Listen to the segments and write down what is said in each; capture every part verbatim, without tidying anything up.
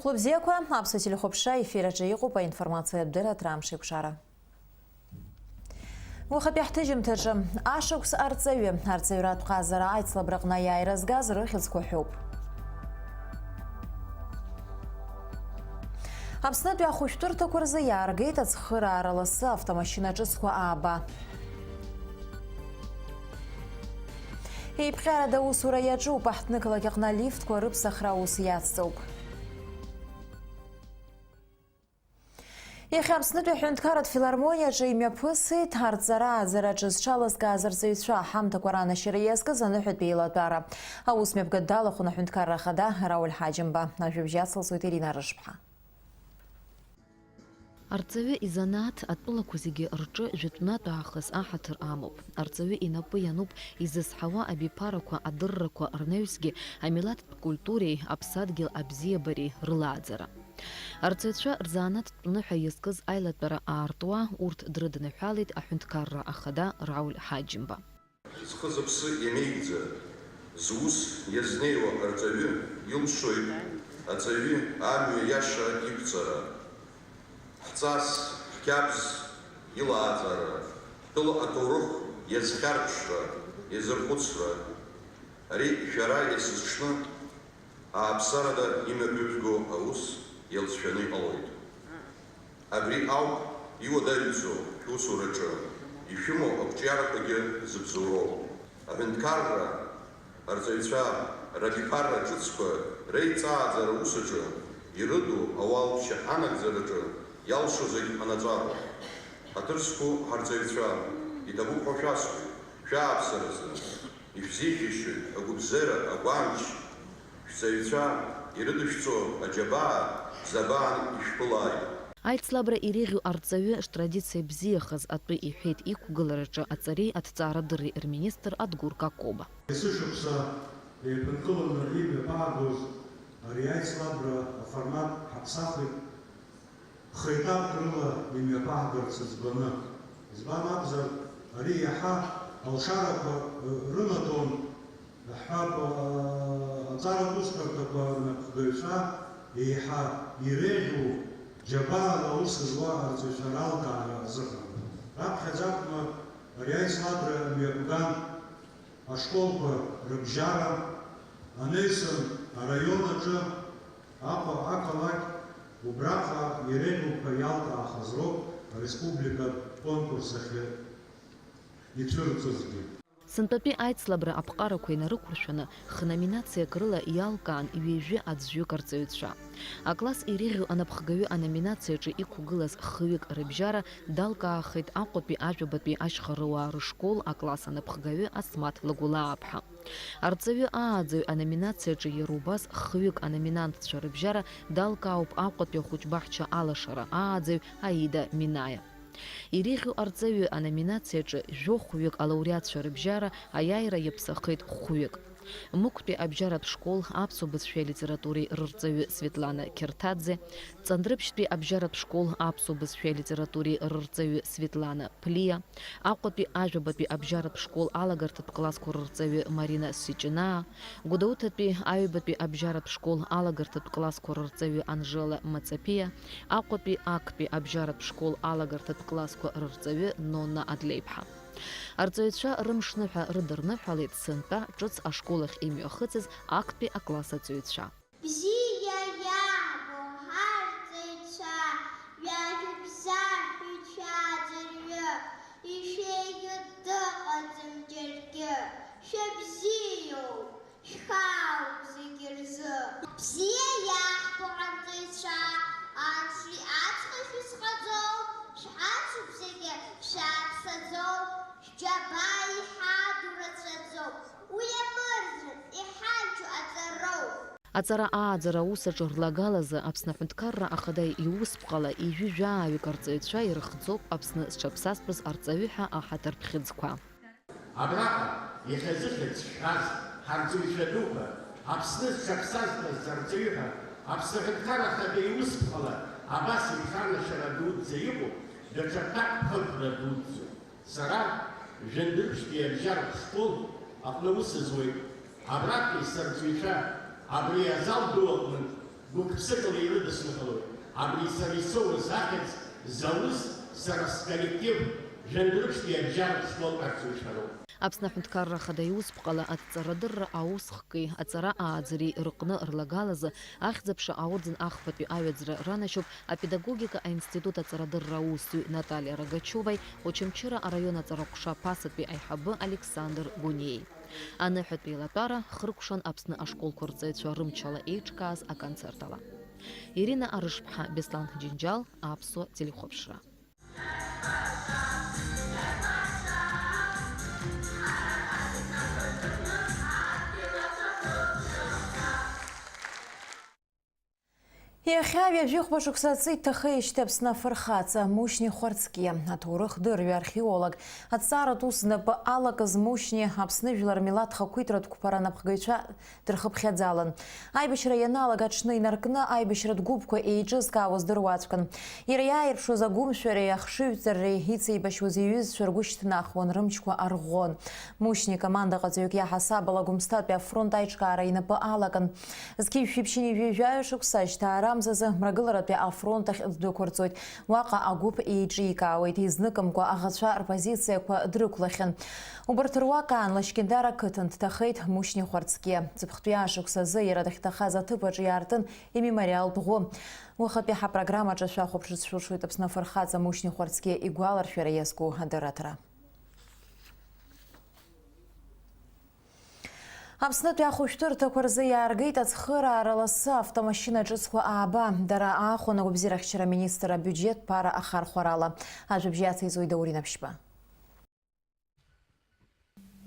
Хәлыбзиақәа, Аԥсуа телехәаԥшра ефир аҿы иҟоуп аинформациатә дырраҭара Амшеикәшара. Уахатәи ҳҭыжьымҭаҿы, ашықәс арҵаҩы, арҵаҩратә ҟазара аицлабраҟны аиааира згаз рыхьӡқәа ҳәоуп. Аԥснытәи ахәышәтәырҭақәа рзы иааргеит ацхыраара ласы, автомашьына ҿыцқәа ааба. Еиԥҟьарада аусура иаҿуп, аҳҭнықалақь аҟны алифтқәа рыԥсахра аус иацҵоуп. Иахьа Аԥснытәи аҳәынҭқарратә филармониаҿы имҩаԥысит арҵара-ааӡараҿы зҽалазкааз арҵаҩцәа, аҳамҭақәа ранашьара иазкыз аныҳәатәи еилатәара. Аус мҩаԥгатә далахәын аҳәынҭқарра ахада Рауль Ҳаџьымба. Ажәабжь ацылҵоит Ирина Рышԥҳа. Арҵаҩы изанааҭ атәылақәа зегьы рҿы жәытәнатә аахыс аҳаҭыр амоуп. Арҵаҩы инапы иануп изызҳауа абиԥарақәа, адыррақәа рнаҩсгьы амилаҭтә культуреи аԥсадгьыл абзиабареи рылааӡара. Арҵаҩцәа рзанааҭтә ныҳәа иазкыз аилатәара аартуа, урҭ дрыдныҳәалеит аҳәынҭқарра ахада Рауль Ҳаџьымба. Зхы зыԥсы иамеигӡа, зус иазнеиуа арҵаҩы илшоит аҵаҩы амҩа иаша иқәҵара, ҳҵас, ҳқьабз илааӡара, ҳтәыла аҭоурых иазхьарԥшра, иазырхәыцра. Ари шәара иацы зҽны ааԥсарада имҩаԥыжәго аус иалҵшәаны иҟалоит. Абри ауп иуадаҩӡоу шәусураҿы ишәымоу ақәҿиарақәагьы зыбзоуроу. Аҳәынҭқарра арҵаҩцәа рабиԥарра ҿыцқәа реиҵааӡара аус аҿы ирыду ауалԥшьа анагӡараҿы иалшо зегь анаҵәароуп. Ҳаҭыр зқәу ҳарҵаҩцәа, иҭабуп ҳәа шәасҳәоит, шәааԥсаразы. Ишәзеиӷьасшьоит агәыбзиара, агәамч, шәҵаҩцәа ирыдышәҵо аџьабаа, бзабаан ишәԥылааит. Аицлабра иреиӷьу арҵаҩы, ртрадициа бзиахаз атәы иҳәеит иқәгылараҿы аҵареи аҭҵаарадырреи рминистр Адгәыр Какоба. Есышықәса еиԥынкыланы имҩаԥаагоз ари аицлабра аформат ҳаԥсахит. Хеиҭарк рыла имҩаԥаагарц ӡбаны. Избан акәзар, ари иаҳа алшарақәа рынаҭон, ҳҳәап, аҵаратә усҳәарҭақәа рнапхгаҩцәа еиҳа иреиӷьу џьабаала аус зуа арҵаҩцәа ралкаара азыҳәан. Раԥхьаӡа акәны ари аицлабра мҩаԥган. Ашколқәа рыбжьара, анеисын араион аҿы, Аҟәа ақалақь, убраҟа иреиӷьуп ҳәа иалкаахаз роуп ареспубликатә конкурс ахьы ицәырҵызгьы. Сынтәатәи аицлабра аԥҟарақәа инарықәыршәаны, хноминациак рыла иалкаан ҩажәи аӡәҩык арҵаҩцәа. Акласс иреиӷьу анапхгаҩы аноминациаҿы иқәгылаз хҩык рыбжьара далкаахеит Аҟәатәи Ажәабатәи ашьхарыуаа рышкол акласс анапхгаҩы Асмаҭ Лагәлааԥҳа. Арҵаҩы ааӡаҩ аноминациаҿы иара убас хҩык аноминантцәа рыбжьара далкаауп Аҟәатәи ахәыҷбаҳча алашара ааӡаҩ Аида Минаиа. Иреиӷьу арҵаҩы аноминациаҿы жәохәҩык алауреатцәа рыбжьара аиааира иаԥсахеит хәҩык. Мықәтәи абжьаратә школ аԥсуа бызшәеи алитературеи рырҵаҩы Светлана Қьырҭаӡе, Ҵандрыԥшьтәи абжьаратә школ аԥсуа бызшәеи алитературеи рырҵаҩы Светлана Ԥлиа, Аҟәатәи ажәабатәи абжьаратә школ алагарҭатә классқәа рырҵаҩы Марина Сиҷынаа, Гәдоуҭатәи аҩбатәи абжьаратә школ алагарҭатә классқәа рырҵаҩы Анжела Маҵаԥиа, Аҟәатәи актәи абжьаратә школ алагарҭатә классқәа рырҵаҩы Нонна Адлеиԥҳа. Арҵаҩцәа рымшныҳәа рыдырныҳәалеит сынтәа ҿыц ашкол ахь имҩахыҵыз актәи акласс аҵаҩцәа. Бзиа иаабо ҳарҵаҩцәа, ҩажәа бзаҳәа шәааӡырҩы, ишәеиӷьу дыҟаӡам џьаргьы, шәабзиоуп, шәхаауп зегьы рзы. Бзиа иаҳбо ҳарҵаҩцәа, амши аҵхи шәызхаӡом, шәҳацуп зегьы, шәааԥсаӡом, шәџьабаа иҳаду рацәаӡоуп, уи амырӡраз иҳанчу аҵароуп. Аҵара ааӡара аус аҿы рлагалазы Аԥсны Аҳәынҭқарра Ахада иусԥҟала ижәижәааҩык арҵаҩцәа ирыхҵоуп Аԥсны зҽаԥсазтәыз арҵаҩы ҳәа аҳаҭыртә хьыӡқәа. Абраҟа иахьазыхьӡ шәҳәаз ҳарҵаҩцәа дуқәа, Аԥсны зҽаԥсазтәыз арҵаҩы ҳәа Аԥсны Аҳәынҭқарра Ахада иусԥҟала абас еиԥш анашьара дуӡӡа иҟоуп, даҽа ҭакԥхықәра дуӡӡоуп. Сара Жәандырԥшьтәи абжьаратә школ аҟны аус зуеит. Абратәи сарҵаҩцәа абри азал ду аҟнытә Гәык-ԥсыкала ирыдысныҳәалоит. Абри сара исоуз ахьӡ, заус, сара сколлектив, жәандәрыԥшьтәи абжьаратә школқәа рҿы ишәароуп. Аԥсны аҳәынҭқарра Ахада иусԥҟала аҭҵарадырра аусхки аҵара ааӡареи рыҟны рлагалазы ахьӡ-аԥша аорден ахԥатәи аҩаӡара ранашьоуп апедагогика аинститут аҵарадырра аусзуҩ Наталиа Рогачиоваи Очамчыра араион аҵараҟәша ԥасатәи аиҳабы Александр Гәынеи. Аныҳәатәи еилатәара хыркәшан Аԥсны ашколқәа рҵаҩцәа рымчала еиҿкааз аконцерт ала. Ирина Арышԥҳа, Беслан Џьынџьал, Аԥсуа телехәаԥшра. Иахьа ҩажәихәба шықәса аҵы иҭахеижьҭеи Аԥсны афырхаҵа Мушьни Хәарцкиа, аҭоурыхдырҩы, археолог, аҭҵааратә ус знапы алакыз Мушьни Аԥсны жәлар милаҭ хақәиҭратә қәԥара анапхгаҩцәа дырхыԥхьаӡалан. Аибашьра ианалага аҽны инаркны, аибашьратә гәыԥқәа еиҿызкаауа здыруаҵәҟьан. Иара иааирԥшуаз агәымшәареи ахшыҩҵареи ицеибашьуаз иҩызцәа ргәы шьҭнахуан, рымчқәа арӷәӷәон. Мушьни командаҟаҵаҩык иаҳасабала Гәымсҭатәи афронт аиҿкаара инапы алакын. Зқьи жәшәи ԥшьынҩажәи жәаҩа шықәса ашьҭаарамзазы Мрагыларатәи афронт ахь ддәықәырҵоит. Уаҟа агәыԥ еиҿикаауеит, изныкымкәа аӷацәа рпозициақәа дрықәлахьан. Убарҭ руак аан Лашькьындар ақыҭан дҭахеит Мушьни Хәарцкиа. Ҵыԥхтәи ашықәс азы иара дахьҭахаз аҭыԥ аҿы иаартын имемориалтә ӷәы. Уахатәи ҳапрограммаҿы шәахәаԥшырц шәылшоит Аԥсны афырхаҵа Мушьни Хәарцкиа игәаларшәара иазку адырраҭара. Аԥснытәи ахәышәтәырҭақәа рзы иааргеит ацхыраара ласы автомашьына ҿыцқәа ааба. Дара аахәон агәабзиарахьчара аминистр абиуџьет ԥара ахархәарала. Ажәабжь иациҵоит Даур Инаԥшьба.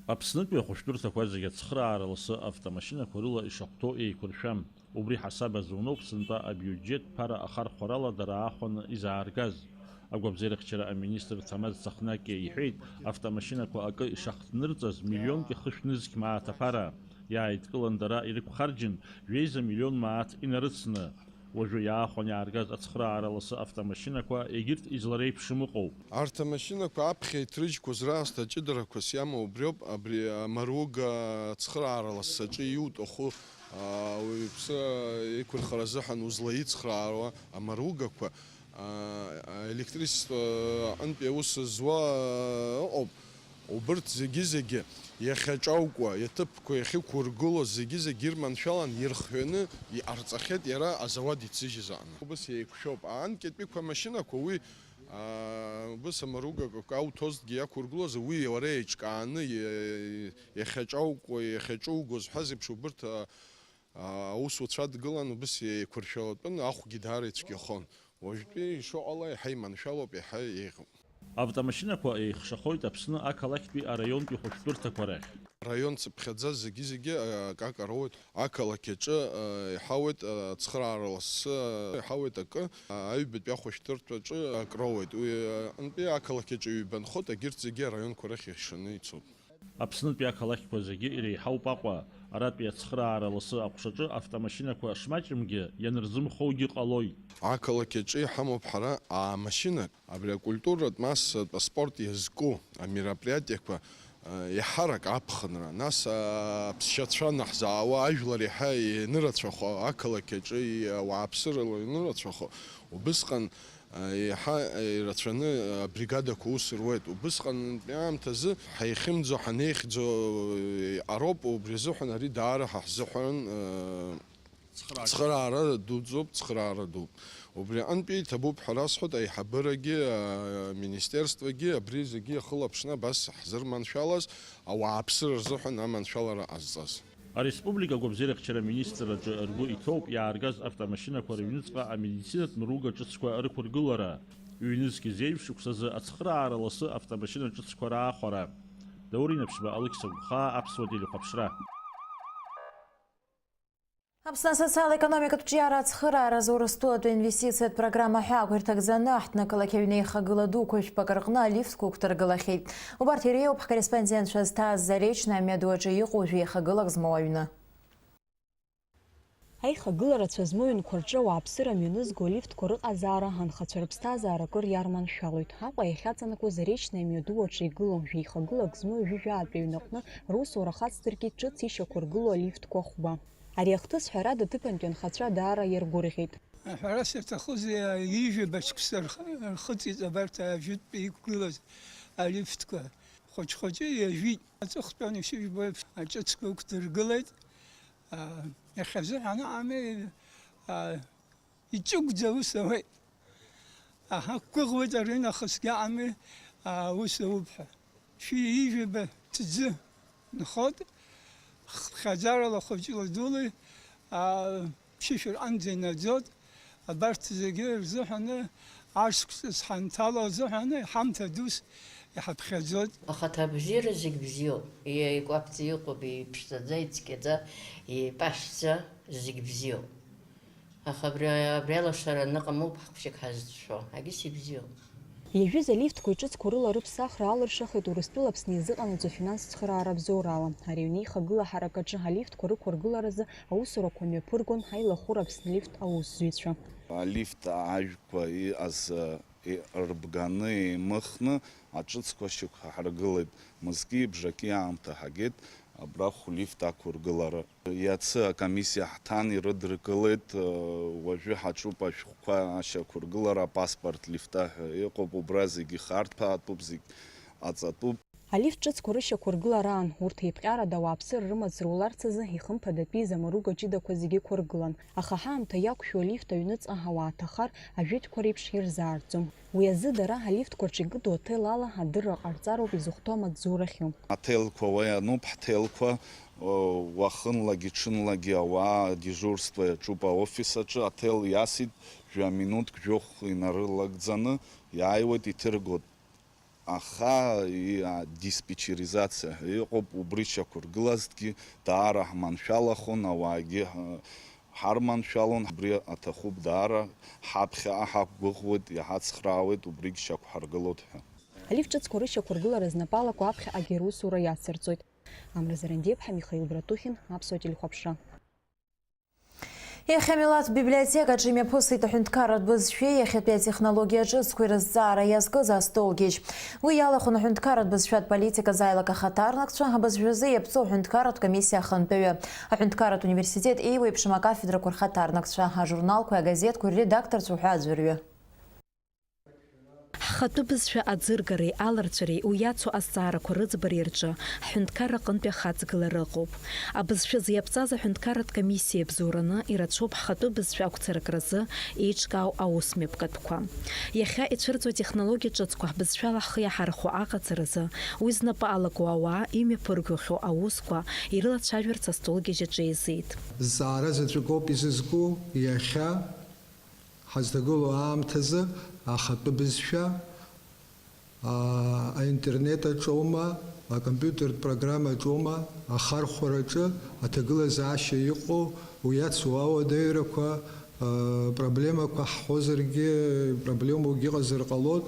Аԥснытәи ахәышәтәырҭақәа зегьы ацхыраара ласы автомашьынақәа рыла ишахәҭоу еиқәыршәам. Убри ҳасаб азуноуп сынтәа абиуџьет ԥара ахархәарала дара аахәаны изааргаз. Агәабзиарахьчара аминистр Ҭамаз Цахнаки иҳәеит, автомашьынақәа акы ишахҭнырҵаз миллионки хышә нызқь мааҭ аԥара. Иааидкылан дара ирықәхарџьын жәеиза миллион мааҭ инарыцны. Уажәы иаахәан иааргаз ацхыраара ласы автомашьынақәа егьырҭ излареиԥшым ыҟоуп. Арҭ амашьынақәа аԥхьа иҭрыжьқәаз раасҭа аҷыдарақәас иамоу убриоуп, абри амаруга ацхыраара лассы аҿы иуҭаху, ауаҩԥсы еиқәырхара азыҳәан узлаицхрааруа амаругақәа, а, аелектричество аҟынтәи аус зуа ыҟоуп. Убырҭ зегьы-зегьы иахьаҿаукуа, иаҭыԥқәа иахьықәыргылоз зегьы-зегьы ирманшәалан, ирхҩаны иҟарҵахьеит иара азауад иҭзыжьыз аҟны. Убыс еиқәшәоуп. Анкьатәиқәа амашьынақәа уи, аа, убыс амаругак ауҭозҭгьы иақәыргылоз, уи уара еиҿкааны, иа-, иахьаҿаукуа, иахьаҿугоз ҳәа зеиԥш убырҭ, аа, аусуцәа дгылан, убыс еиқәыршәалатәын, ахәгьы даара ицәгьахон. Уажәтәи ишыҟала еиҳа иманшәалоуп, еиҳа еиӷьуп. Автомашьынақәа еихшахоит Аԥсны ақалақьтәи араионтәи хәышәтәырҭақәа рахь. Араион цыԥхьаӡа зегьы-зегьы, а, акака роуеит. Ақалақь аҿы, а, иҳауеит, а, ацхыраара лассы, а, иҳауеит акы, а, аҩбатәи ахәышәтәырҭаҿы акы роуеит. Уи, а, антәи ақалақь аҿы ҩба нхоит, егьырҭ зегьы араионқәа рахь иашаны ицоит. Аԥснытәи ақалақьқәа зегьы иреиҳауп Аҟәа. Аратәи ацхыраара ласы аҟәшаҿы автомашьынақәа шмаҷымгьы ианырзымхоугьы ҟалоит. Ақалақь аҿы иҳамоуп ҳара аамашьынак. Абри акультуратә массатә аспорт иазку амероприатиақәа, э, еиҳарак аԥхынра, нас, а, аԥсшьацәа наҳзаауа ажәлар еиҳа ианырацәахо, ақалақь аҿы и-, ауааԥсырала ианырацәахо, убысҟан, а, еиҳа ирацәаны абригадақәа аус руеит. Убысҟантәи аамҭазы ҳаихьымӡо, ҳанеихьӡо, э, иҟароуп, убри азыҳәан ари даара ҳа ҳзыҳәан, э, цхыраара дуӡӡоуп, цхыраара дууп. Убри аҟынтәи иҭабуп ҳәа расҳәоит, аиҳабырагьы, аминистерствогьы, абри зегьы иахылаԥшны абас ҳзырманшәалаз, ауааԥсыра рзыҳәан аманшәалара ҟазҵаз. Ареспублика агәабзиарахьчара аминистрраҿы ргәы иҭоуп иааргаз автомашьынақәа рыҩныҵҟа амедицинатә мыруга ҿыцқәа рықәыргылара. Ҩнызқь зеижә шықәсазы ацхыраара ласы автомашьына ҿыцқәа раахәара. Даур Инаԥшьба, Алықьса Гәхаа, Аԥсуа телехәаԥшра. Аԥсны асоциал-економикатә ҿиара ацхырааразы Урыстәылатәи аинвестициатә программа ҳәа ақәирҭагӡаны аҳҭнықалақь аҩны еихагыла дуқәа жәпак рҟны алифтқәа ықәдыргылахьеит. Убарҭ иреиуоуп ҳкорреспондентцәа зҭааз Заречное амҩаду аҿы иҟоу жәеихагылак змоу аҩны. Аихагыла рацәа змоу аҩнқәа рҿы ауааԥсыра мҩанызго алифтқәа рыҟазаара анхацәа рыԥсҭазаара акыр иарманшәалоит. Аҟәа иахьаҵанакуа Заречное амҩаду аҿы игылоу жәеихагылак змоу ҩажәи жәаатәи аҩнаҟны русура хацдыркит ҿыц ишьақәыргылоу алифтқәа хәба. Ари ахҭыс ҳәарада аҭыԥантәи анхацәа даара иаргәырӷьеит. Аҳәара саҭахузеи, ҩажәаба шықәса рх-, рхыҵит абарҭ ажәытәтәи иқәгылаз алифтқәа. Хәыҷ-хәыҷы иажәит. Аҵыхәтәан ишыжәбо еиԥш аҿыцқәа ықәдыргылеит. А, иахьазыҳәан аҟами, а, иҷыгәӡа аус ауеит. Аҳа, ҳақәгәыӷуеит аринахысгьы аҟами, а, аус ауп ҳәа. Шәи ҩажәаба ҭӡы нхоит, хыԥхьаӡарала хәыҷла-дула, аа, ԥшьышә рҟынӡа инаӡоит. Абарҭ зегьы рзыҳәаны, ашықәс зҳанҭало азыҳәаны, ҳамҭа дус иҳаԥхьаӡоит. Ахаҭа абзиара зегь бзиоуп, еикәаԥӡа иҟоуп, иԥшӡаӡа, ицқьаӡа, еибашьӡа зегь бзиоуп. Аха абри, абри алашара аныҟамоуп ҳхәшьык ҳазҿшәо, агьыс ибзиоуп. Иажәыз алифтқәа иҿыцқәа рыла рыԥсахра алыршахеит Урыстәыла Аԥсны иазыҟанаҵо афинанстә цхыраара абзоурала. Ари аҩны ихагыла аҳаракаҿы алифтқәа рықәыргыларазы аусурақәа мҩаԥыргон аилахәыра Аԥснлифт аусзуҩцәа. Алифт ажәқәа иҟаз, э, рбганы еимыхны аҿыцқәа шьақәҳаргылеит. Мызки бжаки аамҭа ҳагеит абра хәлифт ақәыргылара. Иацы акомиссиа ҳҭан, ирыдыркылеит, уажәы ҳаҿуп ашәҟәқәа ашьақәыргылара, апаспорт лифта ҳәа иҟоуп, убра зегьы харҭәаатәуп, зегь ҟаҵатәуп. Алифт ҿыцқәа рышьақәыргылараан, урҭ еиԥҟьарада ауааԥсыра рымаҵ руларц азы ихымԥадатәи замаруга ҷыдақәа зегьы ықәыргылан. Аха ҳаамҭа иақәшәо алифт аҩныҵҟа ауаа ҭахар, ажәытәқәа реиԥш ирзаарӡом. Уи азы дара алифтқәа рҿы икыду аҭел ала адырра ҟарҵароуп изыхәҭоу амаҵзура ахьыҟоу. Аҭелқәа уа иануп, ҳҭелқәа, уахынлагьы ҽынлагьы ауаа адежурство иаҿуп аофис аҿы, аҭел иасит, жәа-минуҭк жәохә инарылагӡаны иааиуеит, иҭыргоит. Аха и-, а, диспетчеризациа ҳәа иҟоуп, убри шьақәыргылазҭгьы даара ҳманшәалахон, ауаагьы ҳ-, ҳарманшәалон, убри аҭахуп даара, ҳаԥхьаҟа ҳақәгәыӷуеит, иҳацхраауеит, убригь шьақәҳаргылоит ҳәа. Алифт ҿыцқәа рышьақәыргылара знапалақәа аԥхьаҟагьы русура иацырҵоит. Амра Зарандиаԥҳа, Михаил Братухин, Аԥсуа телехәаԥшра. Иахьа Милаҭ библиотекаҿы имҩаԥысит аҳәынҭқарратә бызшәеи иахьатәи атехнологиа ҿыцқәеи рызҵаара иазкыз астолгьежь. Уи иалахәын аҳәынҭқарратә бызшәатә политиказ аилак ахаҭарнакцәа, абызшәазы иаԥҵоу аҳәынҭқарратә комиссиа ахантәаҩы, аҳәынҭқарратә университет еиуеиԥшым акафедрақәа рхаҭарнакцәа, ажурналқәеи агазеҭқәеи редакторцәа уҳәа аӡәырҩы. Ҳхатәы бызшәа аӡыргареи аларҵәареи уи иацу азҵаарақәа рыӡбареи рҿы ҳҳәынҭқарра аҟынтәи ахаҵгылара ыҟоуп. Абызшәа зиаԥҵаз аҳәынҭқарратә комиссиа иабзоураны ирацәоуп ҳхатәы бызшәа ақәцаракразы еиҿкаау аусмҩаԥгатәқәа. Иахьа ицәырҵуа атехнологиа ҿыцқәа ҳбызшәала ҳхы иаҳархәо аҟаҵаразы, уи знапы алаку ауаа имҩаԥыргахьоу аусқәа ирылацәажәарц астолгьежь аҿы еизеит. Зҵаара заҵәык ауп изызку иахьа ҳазҭагылоу аамҭазы ахатәы бызшәа, аа, аинтернет аҿоума, акомпиутертә программа аҿоума, ахархәараҿы аҭагылазаашьа иҟоу, уи иацу ауадаҩрақәа, аа, проблемақәа ҳҳәозаргьы, проблемоугьы ыҟазар ҟалоит.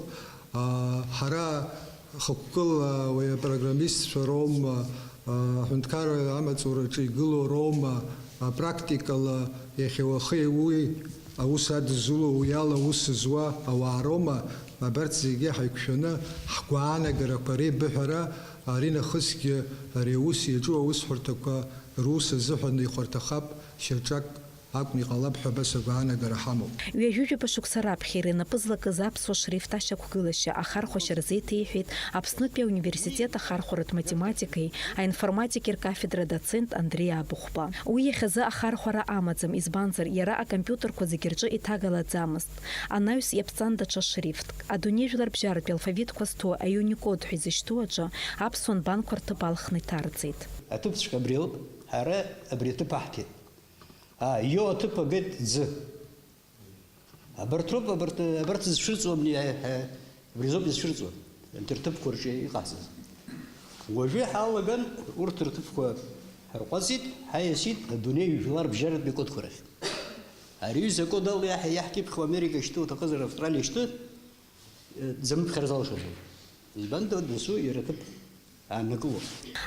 Аа, ҳара хықәкыла уи апрограммистцәа роума, аҳәынҭқарра амаҵураҿы игылоу роума, апрактикала иахьа уахеи уи аус адызуло, уи ала аус зуа ауаа роума, абарҭ зегьы ҳаиқәшәаны ҳгәаанагарақәа реибыҳәара, аринахысгьы ари аус иаҿу аусҳәарҭақәа рус азыҳәан ихәарҭахап шьаҿак акәны иҟалап ҳәа абас агәаанагара ҳамоуп. Ҩажәижәаба шықәса раԥхьа иара инапы злакыз аԥсуа шрифт ашьақәгылашьа ахархәашьа рзеиҭеиҳәеит Аԥснытәи ауниверситет ахархәаратә математикеи аинформатикеи ркафедра доцент Андреи Абыхәба. Уи иахьазы ахархәара амаӡам, избанзар, иара акомпиутерқәа зегьы рҿы иҭагалаӡамызт. Анаҩс иаԥҵан даҽа шрифтк. Адунеи жәларбжьаратәи алфавитқәа зҭо аиуникод ҳәа изышьҭоу аҿы аԥсуа нбанқәа рҭыԥ алхны иҭарҵеит. Аҭыԥҵәҟьа абри ауп, ҳара абри аҭыԥ аҳҭеит. Аа, ио аҭыԥ агеит ӡы. Абарҭ роуп, абарҭ, абарҭ зцәырҵуа абни, аи, аи, абри азоуп изцәырҵуа, абарҭ рҭыԥқәа рҿы иҟаҳҵаз. Уажәы ҳалаган, урҭ рҭыԥқәа ҳарҟәаҵит, ҳаиасит, адунеи жәлар бжьаратәи акодқәа рахь. Ари аҩыза акод ала иаҳ-, иаҳкьыԥхьуа Америка шьҭы уҭахызар, Австралиа шьҭы, э, дзамыԥхьар залшаӡом. Избан, досу иара аҭыԥ ааннакыло.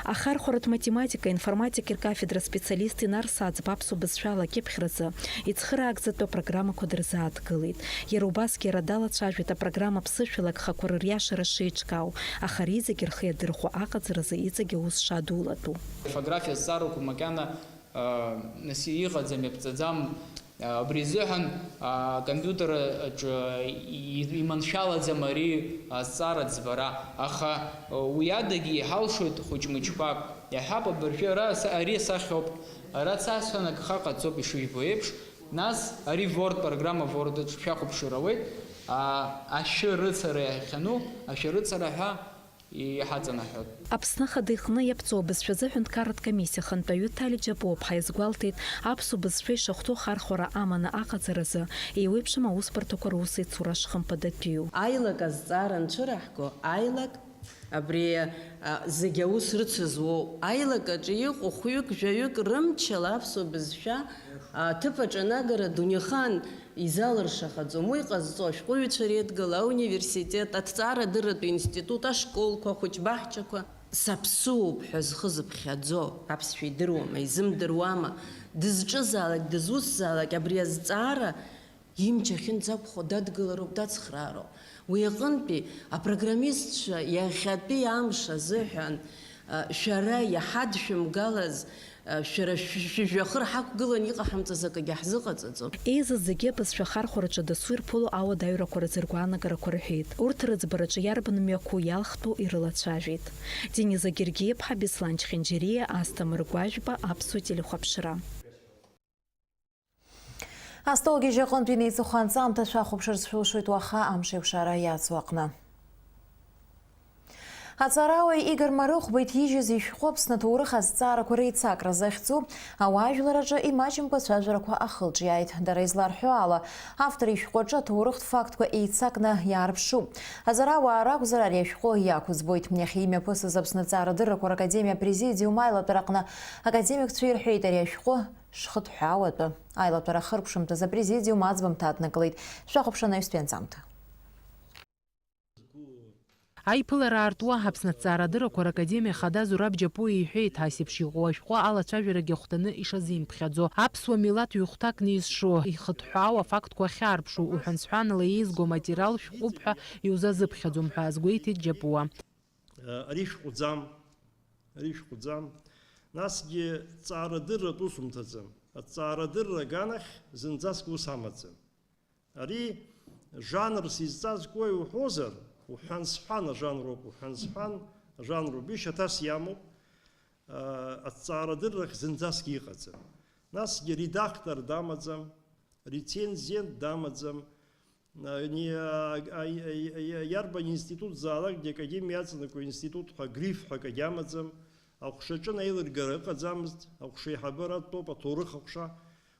Ахархәаратә математика, информатика ркафедра специалист Инар Саӡба аԥсуа бызшәала акьыԥхьразы ицхыраагӡатәу апрограммақәа дырзааҭгылеит. Иара убасгьы иара далацәажәеит апрограмма ԥсышәала агхақәа рыриашара шеиҿкаау, аха ари зегьы рхы иадырхәо аҟаҵаразы иҵегь аус шадулатәу. Орфографиа зҵаарақәа макьана Нас иҟаӡам, иаԥҵаӡам. Абри азыҳәан акомпиутер аҿы и-, иманшәалаӡам ари азҵаара ӡбара. Аха уи адагьы иҳалшоит хәыҷ-мыҷқәак. Иаҳҳәап, абыржәы ара са-, ари асахьоуп. Ара цасҳәа нагха ҟаҵоуп, ишыжәбо еиԥш. Нас ари Word, программа Word аҿы шәахәаԥшыр ауеит. А, ашәы рыцара иахьану, ашәарыцара ҳәа иҳаҵанаҳәоит. Аԥсны Ахада иҟны иаԥҵоу абызшәа азы аҳәынҭқарратә комиссиа ахантәаҩы Ҭали Џьапуаԥҳа иазгәалҭеит, аԥсуа бызшәа ишахәҭоу ахархәара аманы аҟаҵаразы еиуеиԥшым аусбарҭақәа русеицура шхымԥадатәиу. Аилак азҵаара анцәыраҳго, аилак абри, а, зегь аус рыцызуоу, аилак аҿы иҟоу хәҩык, жәаҩык рымчала аԥсуа бызшәа, а, аҭыԥ аҿы анагара дунеихаан изалыршахаӡом. Уи ҟазҵо ашәҟәыҩҩцәа реидгыла, ауниверситет, аҭҵаарадырратә институт, ашколқәа, ахәыҷбаҳчақәа. Саԥсуоуп ҳәа зхы зыԥхьаӡо, аԥсшәа идыруама, изымдыруама, дызҿызаалак, дызусзаалак абри азҵаара имч ахьынӡақәхо дадгылароуп, дацхраароуп. Уи аҟынтәи апрограммистцәа иахьатәи амш азыҳәан, а, шәара иҳадшәымгалаз, а, шәара шә-, шәыжәҩахыр ҳақәгылан иҟаҳамҵаз акгьы ҳзыҟаҵаӡом. Еизаз зегьы абызшәа ахархәараҿы дасу ирԥыло ауадаҩрақәа рзы ргәаанагарақәа рҳәеит. Урҭ рыӡбараҿы иарбан мҩақәоу иалхтәу ирылацәажәеит. Дениза Гергиеԥҳа, Беслан Чхинџьариа, Асҭамыр Гәажәба, Аԥсуа телехәаԥшра. Астолгьежь аҟынтә инеиҵыху анҵамҭа шәахәаԥшырц шәылшоит уаха амшеиқәшара иацу аҟны. Аҵарауаҩ Игор Марыхәба иҭижьыз ишәҟәы Аԥсны аҭоурых азҵаарақәа реицакра захьӡу ауаажәлараҿы имаҷымкәа ацәажәарақәа ахылҿиааит. Дара изларҳәо ала, автор ишәҟәы аҿы аҭоурыхтә фактқәа еицакны иаарԥшуп. Аҵарауаа ракәзар, ари ашәҟәы иақәыӡбоит. Иахьа имҩаԥысыз Аԥсны Аҭҵаарадыррақәа ракадемиа апрезидиум аилатәараҟны академикцәа ирҳәеит ари ашәҟәы шхыҭҳәаауа атәы. Аилатәара ахыркәшамҭазы апрезидиум аӡбамҭа аднакылеит. Шәахәаԥш анаҩстәи анҵамҭа. Аиԥылара аартуа Аԥсны аҭҵаарадыррақәа ракадемиа ахада Зураб Џьапуа иҳәеит, ас еиԥш иҟоу ашәҟәы алацәажәарагьы ахәҭаны ишазимкхьаӡо, аԥсуа милаҭ ҩ-хәҭакны изшо, ихыҭҳәаау афактқәа ахьаарԥшу, уҳәан-сҳәанала еизго аматериал шәҟәуп ҳәа иузазыԥхьаӡом ҳәа азгәеиҭеит Џьапуа. Ари шәҟәӡам, ари шәҟәӡам. Насгьы ҵаарадырратә усумҭаӡам. Аҭҵаарадырра аганахь зынӡаск ус амаӡам. Ари жанрс изҵазкуеи уҳәозар, уҳәан-сҳәан ажанроуп, уҳәан-сҳәан ажанроуп, ишьаҭас иамоуп, а, аҭҵаарадыррахь зынӡаск иҟаӡам. Насгьы редактор дамаӡам, рецензент дамаӡам, а, ни-, а, а, а, а, иарбан институт заалакгьы академиа иаҵанакуа институт ҳәа гриф ҳәа акагьы амаӡам, аҟәшаҿы аилыргара ыҟаӡамызт, аҟәшеиҳабыратәоуп, аҭоурых аҟәша.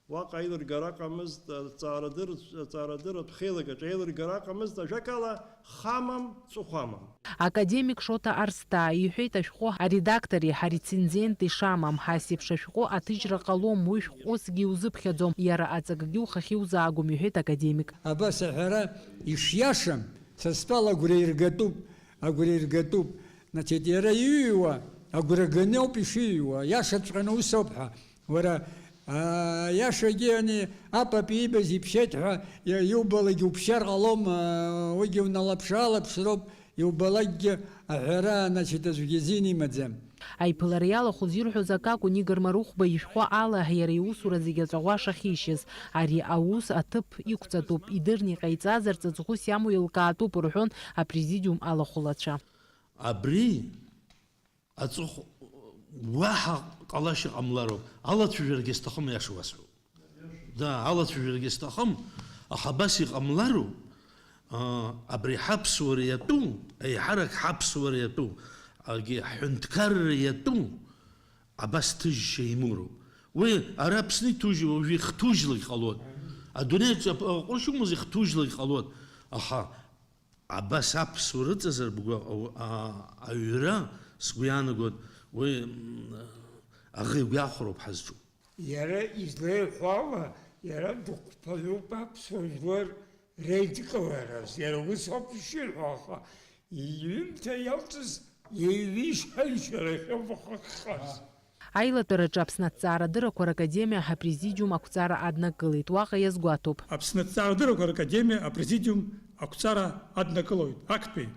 Уаҟа аилыргара ыҟамызт, аҵаарадыр-, аҵаарадырратә хеилак аҿы аилыргара ыҟамызт, ажәакала, хамам, ҵыхәамам. Академик Шоҭа Арсҭаа иҳәеит ашәҟәы аредактори ҳарецензенти шамам, ҳас еиԥш ашәҟәы аҭыжьра ҟалом, уи шәҟәысгьы иузыԥхьаӡом, иара аҵакгьы ухахь иузаагом, иҳәеит академик. Абас аҳәара ишиашам, са стәала агәра иргатәуп, агәра иргатәуп. Значит, иара иҩуа агәра ганы ауп ишиҩуа, иашаҵәҟьаны ус ауп ҳәа. Уара, аа, иашагьы ани апап иибаз иԥшьеит ҳәа иа-, иубалакгьы уԥшьар ҟалом, аа, уигьы уналаԥш-аалаԥшроуп, иубалакгьы аҳәара, значит, аӡәгьы азин имаӡам. Аиԥылара иалахәыз ирҳәоз акакәын Игор Марыхәба ишәҟәы ала иара иусура зегьы аҵәаӷәа шахьишьыз. Ари аус аҭыԥ иқәҵатәуп, идырны иҟаиҵазар ҵаҵӷәыс иамоу еилкаатәуп, рҳәон апрезидиум алахәылацәа. Абри аҵыхә уаҳа ҟалашьа ҟамлароуп. Алацәажәарагьы сҭахым, аиаша уасҳәап. Да, алацәажәарагьы сҭахым, аха абас иҟамлароуп, а, абри ҳаԥсуара иатәу, еиҳарак ҳаԥсуара иатәу, агьи ҳҳәынҭқарра иатәу, абас ҭыжьшьа имоуроуп. Уи ара Аԥсны иҭужьу уажәы ихҭужьлак ҟалоит. Адунеи аҿы ап-, аҟәышьумыз ихҭужьлак ҟалоит. Аха Абас аԥсуа рыҵазар бгәаҟ-, а-, аҩра, сгәы иаанагоит, уи, м, аӷа игәы иахәароуп ҳазҿу. Иара излеиҳәо ала, иара дыхәԥаҩуп аԥсуа жәлар реидкылараз, иара ус ауп ишиҳәо, аха иҩымҭа иалҵыз еилишьа-ишьарахьоуп ахы ахьхаз. Аилатәараҿы Аԥсны аҭҵаарадыррақәа ракадемиа апрезидиум ақәҵара аднакылеит. Уаҟа иазгәаҭоуп. Аԥсны аҭҵаарадыррақәа ракадемиа апрезидиум ақәҵара аднакылоит. Актәи.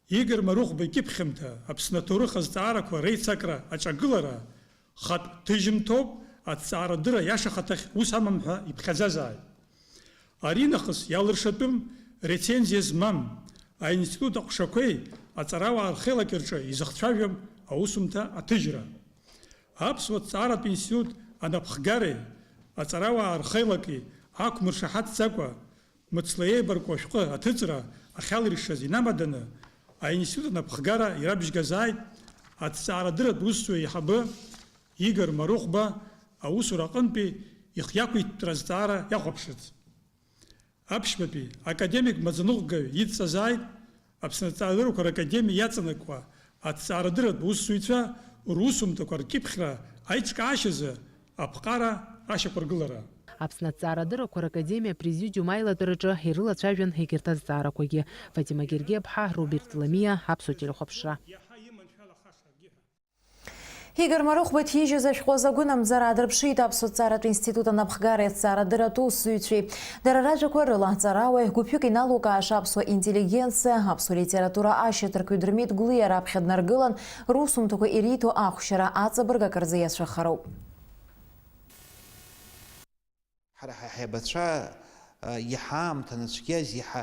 Игор Марыхәба икьыԥхьымҭа Аԥсны аҭоурых азҵаарақәа реицакра аҿагылара хатә ҭыжьымҭоуп, Аҭҵаарадырра иаша хаҭахь ус амам ҳәа иԥхьаӡазааит. Аринахыс иалыршатәым, рецензиа змам, аинститут аҟәшақәеи аҵарауаа рхеилаки рҿы изыхцәажәом аусумҭа аҭыжьра. Аԥсуа ҭҵааратә институт анапхгареи аҵарауаа рхеилаки ақәмыршаҳаҭӡакәа, мыцла еибарку ашәҟәы аҭыҵра ахьалиршаз инамаданы, аинститут анапхгара ирабжьгазааит аҭҵаарадырратә усзуҩ аиҳабы Игор Марыхәба аусура аҟынтәи ихиақәиҭтәра азҵаара иахәаԥшырц. Аԥшьбатәи академик маӡаныҟәгаҩ идҵазааит Аԥсны аҭҵаарадыррақәа ракадемиа иаҵанакуа аҭҵаарадырратә усзуҩцәа русумҭақәа ркьыԥхьра аиҿкаашьазы аԥҟара ашьақәыргылара. Аԥсны аҭҵаарадыррақәа ракадемиа апрезидиум аилатәараҿы ирылацәажәан егьырҭ азҵаарақәагьы. Фатима Гергиаԥҳа, Роберт Ламиа, Аԥсуа телехәаԥшра. Игор Марыхәба иҭижьыз ашәҟәы азы агәынамӡара аадырԥшит Аԥсуа ҭҵааратә институт анапхгареи аҭҵаарадырратә усзуҩцәеи. Дара ражәақәа рыла, ҵарауаҩ гәыԥҩык иналукааша аԥсуа интеллигенциа, аԥсуа литература ашьаҭаркҩы Дырмит Гәлиа раԥхьа днаргылан, русумҭақәа ириҭо ахәшьара аҵабырг акырзы иацәыхароуп. Ҳара ҳаиҳабацәа, а, иаҳа аамҭа нацәкьаз, иаҳа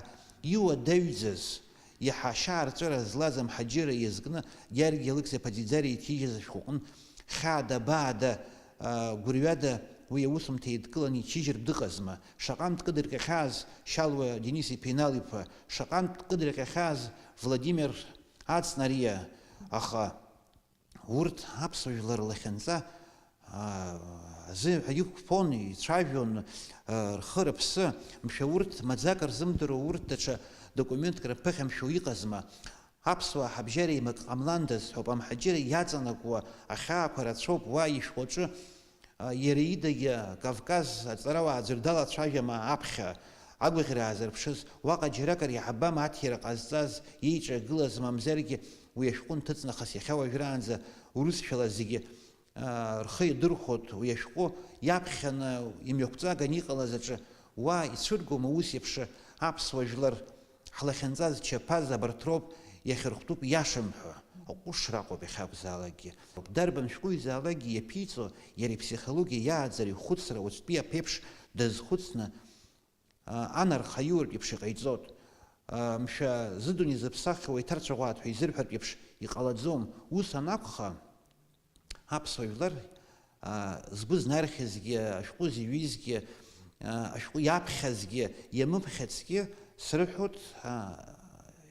иуадаҩӡаз, иаҳа ашьаарҵәыра злаз амҳаџьырра иазкны Георги Алықьса-иԥа Ӡиӡариа иҭижьыз ашәҟәы аҟны хьаада-баада, а, гәырҩада уи аусумҭа еидкыланы ичыжьыртә дыҟазма? Шаҟантә кыдырҟьахьааз Шьалуа Денис-иԥа Инал-иԥа, шаҟантә кыдырҟьахьааз Владимир Ацнариа, аха Урҭ аԥсуа жәлар лахьынҵа, аа, азы ҳәа иқәԥон, ицәажәон, аа, рхы-рыԥсы, мшәа, урҭ маӡак рзымдыруа, урҭ даҽа документк рыԥыхьамшәо иҟазма? Аԥсуаа ҳабжьара еимак ҟамландаз, ҳәоуп, амҳаџьырра иаҵанакуа ахьаақәа рацәоуп уа ишәҟәаҿы, аа, иара идагьы Кавказ аҵарауаа аӡәыр далацәажәама аԥхьа, агәаӷьра аазырԥшыз, уаҟа џьаракыр иаҳбама аҭира ҟазҵаз, иеиҿагылаз, мамзаргьы уи ашәҟәы нҭыҵ нахыс иахьа уажәраанӡа урысшәала зегьы, аа, рхы иадырхәоит, уи ашәҟәы иаԥхьаны имҩақәҵаганы иҟалаз аҿы уа ицәыргома ус еиԥш аԥсуа жәлар ҳлахьынҵа зчаԥаз абарҭ роуп, иахьырхәтәуп иашам ҳәа, аҟәышра аҟоуп иахьакәзаалакгьы. Дарбан шәҟәыҩҩзаалакгьы иаԥиҵо иара иԥсихологиа иааӡара ихәыцра уаҵәтәи аԥеиԥш дазхәыцны, аа, анарха аиуртә еиԥш иҟаиҵоит. Аа, мшәа, зыдунеи зыԥсаххьоу еиҭарцәаӷәаат ҳәа изырҳәартә еиԥш иҟалаӡом. Ус анакәха, аԥсуа жәлар, аа, згәы знархьызгьы, ашәҟәы зыҩызгьы, аа, ашәҟәы иаԥхьазгьы, иамыԥхьацгьы, срыҳәоит, аа,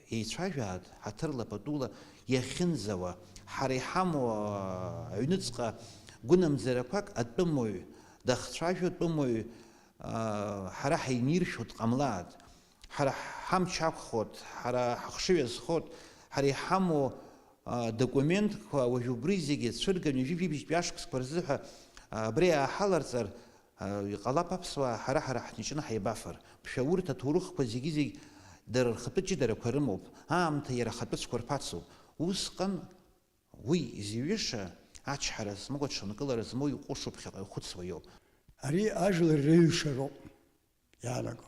еицәажәааит, ҳаҭырла патула иахьынӡауа, ҳара иҳамоу, аа, аҩныҵҟа гәынамӡарақәак атәымуаҩ дахцәажәо, атәымуаҩ, аа, ҳара ҳаиниршәуа дҟамлааит. Ҳара ҳамч ақәхоит, ҳара ҳахшыҩ азхоит, ҳара иҳамоу, аа, документқәа уажә убри зегьы цәырганы ҩажәи жәибжьтәи ашықәсқәа рзыҳәа, аа, абри ааҳаларҵар, аа, иҟалап аԥсуаа ҳара-ҳара ҳныҷны ҳаибафар. Мшәа, урҭ аҭоурыхқәа зегьы-зегь дара рхатәы ҷыдарақәа рымоуп, аамҭа иара ахатәы цәқәырԥацуп. Усҟан уи изҩыша ачҳара змоу, аҽынкылара змоу иҟәышуп ԥхьаҟа ихәыцуа иоуп. Ари ажәлар реиҩшароуп иаанаго.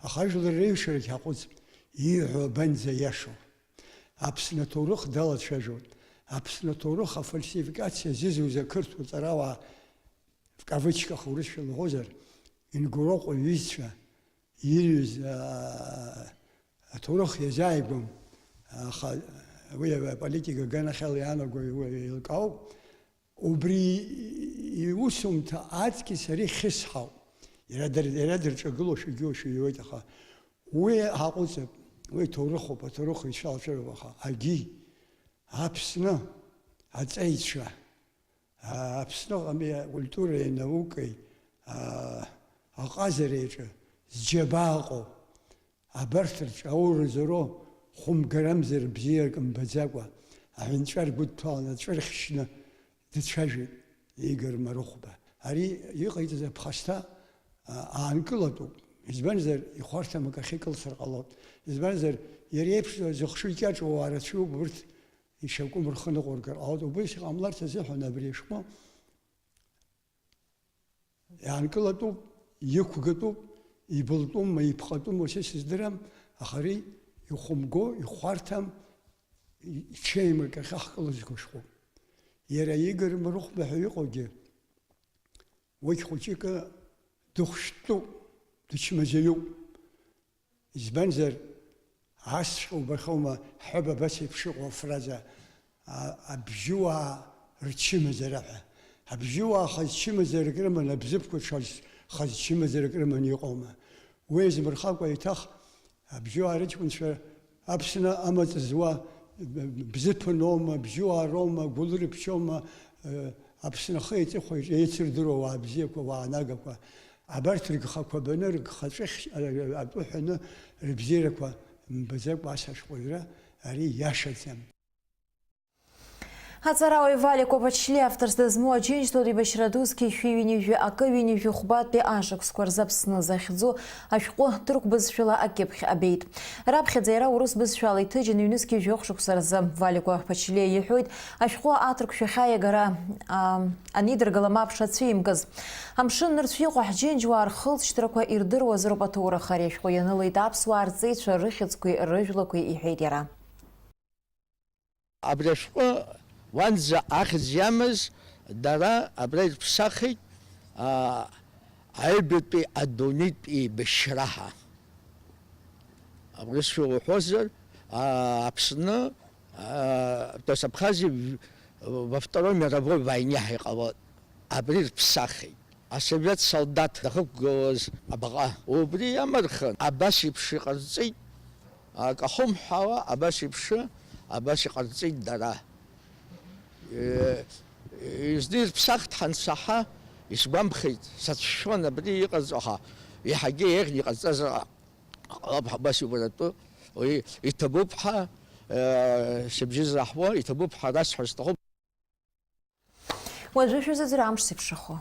Аха ажәлар реиҩшарагь ҳаҟәыҵ, ииҳәо абанӡа иашоу. Аԥсны аҭоурых далацәажәоит. Аԥсны аҭоурых афальсификациа зызуз ақырҭуа ҵарауаа, в кавычках урысшәа лҳәозар, Ингуроҟа иҩызцәа ирҩыз, аа, аҭоурых иазааигәам, аха уи аполитика аганахьала иаанаго еилкаауп. Убри иусумҭа аҵкьыс ари хьысҳауп. Иара дыр-, иара дырҿагылошәагьы иоуеит, аха уи ҳаҟәыҵып, уи ҭоурыхуп, аҭоурых ицәалҵәароуп, аха агьи, Аԥсны аҵеицәа, Аԥсныҟами акультуреи анаукеи, а, аҟазареи аҿы зџьабаа ыҟоу, абарҭ рҿы ауразоуроу хәымгарамзар бзиарак мбаӡакәа, аҳәынҵәа ргәыдҭәаланы аҵәы рхьшьны дцәажәеит Игор Марыхәба. Ари иҟаиҵаз аԥхасҭа, а, аанкылатәуп. Избанзар, ихәарҭам акы ахьикылсыр ҟалоит. Избанзар, иара иеиԥш зыхшыҩ кьаҿу ауаа рацәоуп, урҭ ишьакәым рхы ныҟәыргар ҟалоит. Убыс иҟамларц азыҳәан абри ашәҟәы иаанкылатәуп, иқәгатәуп, ибылтәума, иԥҟатәума, са исыздырам, аха ари ихәымго, ихәарҭам, ичеимак ахьаҳкылызго шәҟәуп. Иара Игор Марыхәба ҳәа иҟоугьы, Уигь хәыҷык дыхәшәтәуп, дычмазаҩуп. Избанзар, асҵәҟьа убахьоума, ҳҳәап, абас еиԥш иҟоу афраза, а, абжьыуаа рчымазара ҳәа. Абжьыуаа хаз чымазарак рыманы, абзыԥқәа ҽаз хаз чымазарак рыманы иҟоума? Уи азмырхакәа еиҭах абжьыуаа рыҷкәынцәа Аԥсны амаҵ зуа бзыԥыноума, бжьыуаароума, гәылрыԥшьоума, э, Аԥсны ахи аҵыхәеи еицырдыруа ауаа бзиақәа, ауаа нагақәа, абарҭ ргхақәа баны, ргхаҵәыхь, э, атәы ҳәаны рыбзиарақәа мбаӡакәа ас ашәҟәыҩра ари иашаӡам. Аҵарауаҩ Валико Ԥачлиа авторс дызмоу Аџьынџьтәылатә еибашьра ду зқьи жәшәи ҩынҩажәи акы ҩынҩажәи хәбатәи ашықәсқәа рзы Аԥсны захьӡу ашәҟәы ҭырқә бызшәала акьыԥхь абеит. Раԥхьаӡа иара урыс бызшәала иҭыжьын ҩнызқьи жәохә шықәса рзы. Валико Ԥачлиа иҳәоит, ашәҟәы аҭырқәшәахьа иагара, а, анидыргыла мап шацәимкыз. Амшын нырцә иҟоу ҳџьынџьуаа рхылҵшьҭрақәа ирдыруазароуп аҭоурых ари ашәҟәы ианылеит аԥсуаа рҵеицәа рыхьӡқәеи рыжәлақәеи, иҳәеит иара. Абри ашәҟәы уанӡа ахьӡ иамаз дара абра ирыԥсахит, аа, аҩбатәи адунеитә еибашьра ҳәа. Абри сшәо уҳәозар, аа, Аԥсны, аа, то есть Абхазиа в-, во Второй мировой войне ҳәа иҟалоит. Абри ирыԥсахит. Асовет солдаҭ дахьықәгылаз абаҟа. Убри иамырхын, абас еиԥш иҟарҵеит, акы ахымҳәаауа, абас еиԥш, абас иҟарҵеит дара. Е, изны ирыԥсахт ҳәа ансаҳа, исгәамԥхеит, сацәшәон абри иҟарҵо, аха иаҳагьы еиӷьны иҟарҵазар ҟалап ҳәа абас иубаратәы, уи иҭабуп ҳәа, е, сыбжьы заҳуа, иҭабуп ҳәа расҳәар сҭахуп. Уажәы шәызыӡырҩ амш зеиԥшрахо.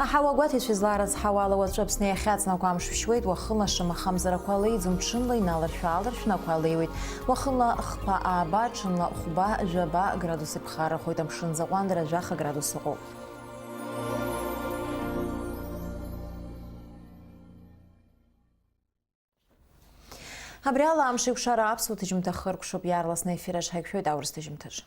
Аҳауа гәаҭеицәа излаарыцҳауала, уаҵәы Аԥсны иахьаҵнакуа амш шәшьуеит, уахынла шымахамзарақәа леиӡом, ҽынла иналаршә-ааларшәны ақәа леиуеит. Уахынла хԥа ааба, ҽынла хәба, жәаба градус иԥхаррахоит, амшын заҟәандара жәаха градус ыҟоуп. Абри ала амш еиқәшара аԥсуа ҭыжьымҭа хыркәшоуп, иаарласны аефир аҿы ҳаиқәшәоит аурыс ҭыжьымҭаҿ.